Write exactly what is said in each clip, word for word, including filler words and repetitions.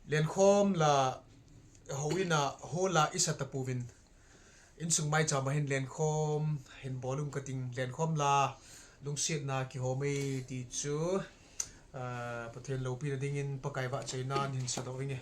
Lenkhom la, houin a, ho la isa tapouvin. Insung maicham a hin lenkhom hin bol um kating, lenkhom la lungsetna kihom e ti chu, ah, Pathen loupina dingin Pakai vahchoina hin sadoh inge.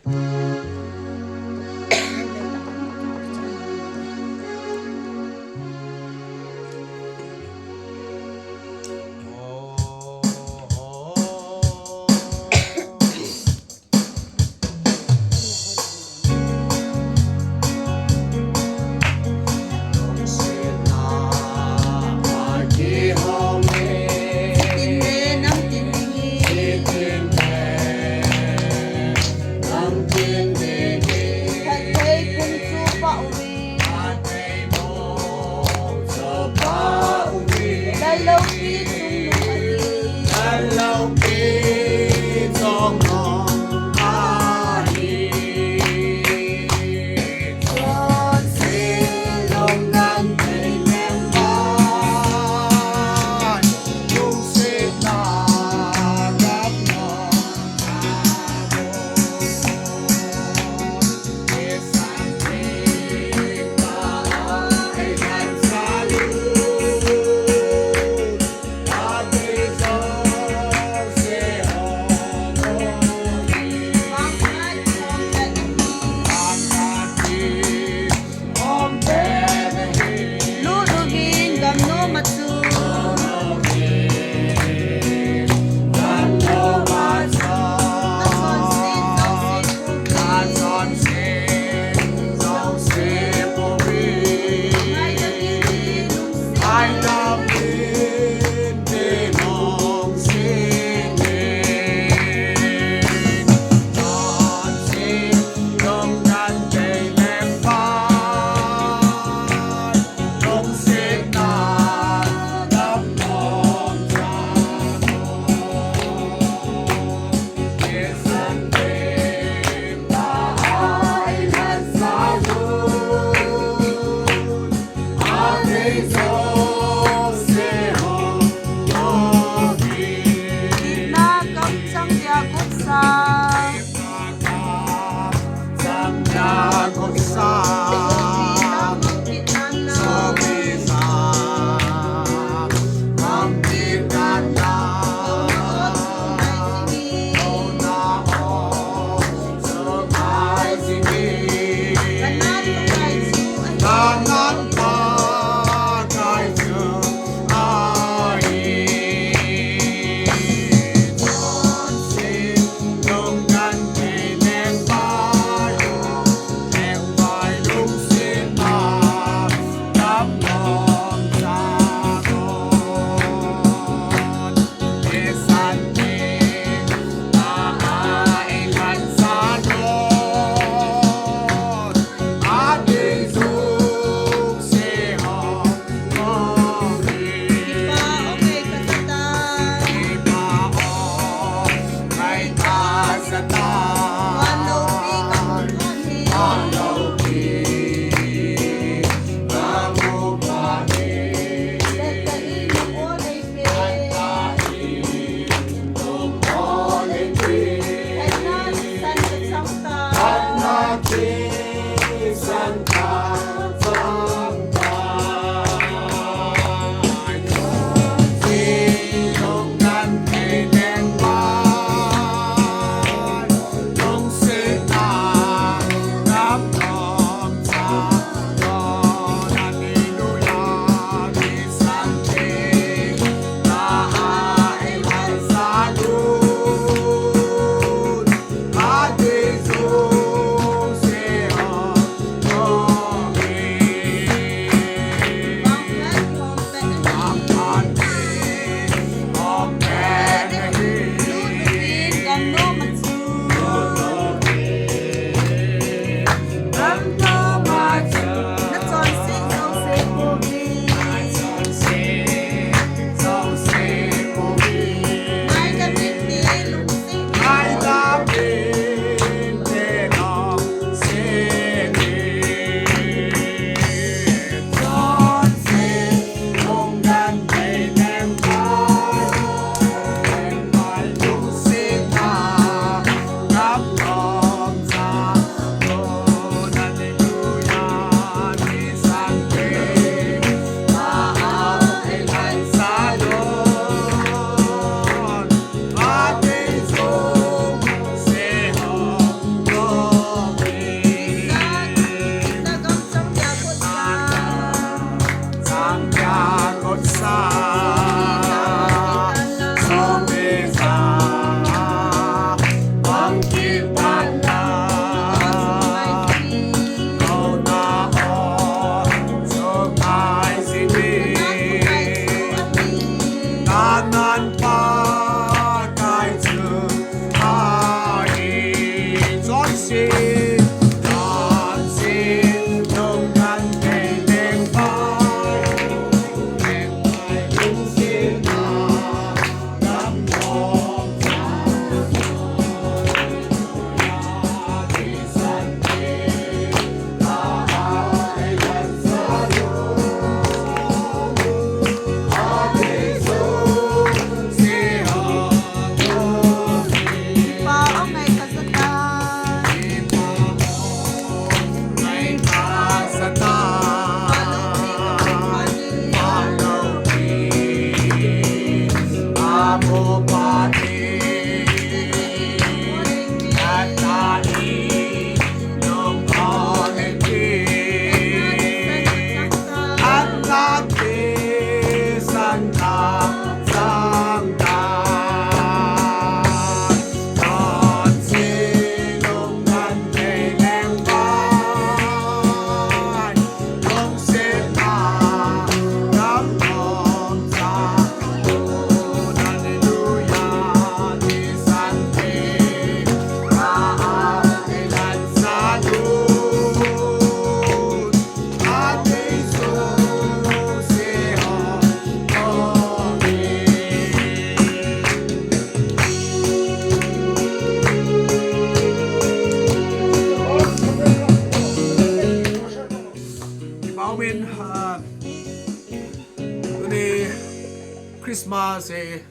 Christmas e,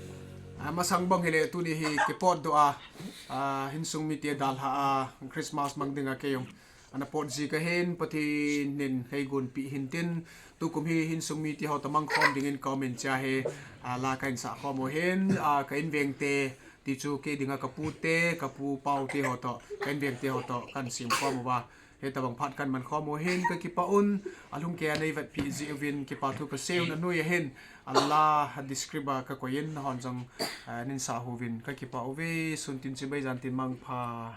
a, masang bang hile tuni hi kipot doh a, a, hinsung mite dalha a, Christmas mang dinga kei jong ana pot ji kahin, Pathen in eigonpeh hintin, tukum hi hinsung mite ho toh mangkhom dingin comment chia hi, a, la kahin sah khom u hin, a, ka invengte, ti chu kei dinga ka pute, ka pu pau te ho toh, ka invengte ho toh kahin sem khom uva. Hitabang phat kahin man khom u hin kakipah un, alhungkeiya neivetpeh jeh uvin kipa thu kasei un, anoi a hin, a la describe a kakoi in, nahon jong, a, neinsah uvin kakipah uve, sun tin chibai jan tin mangpha.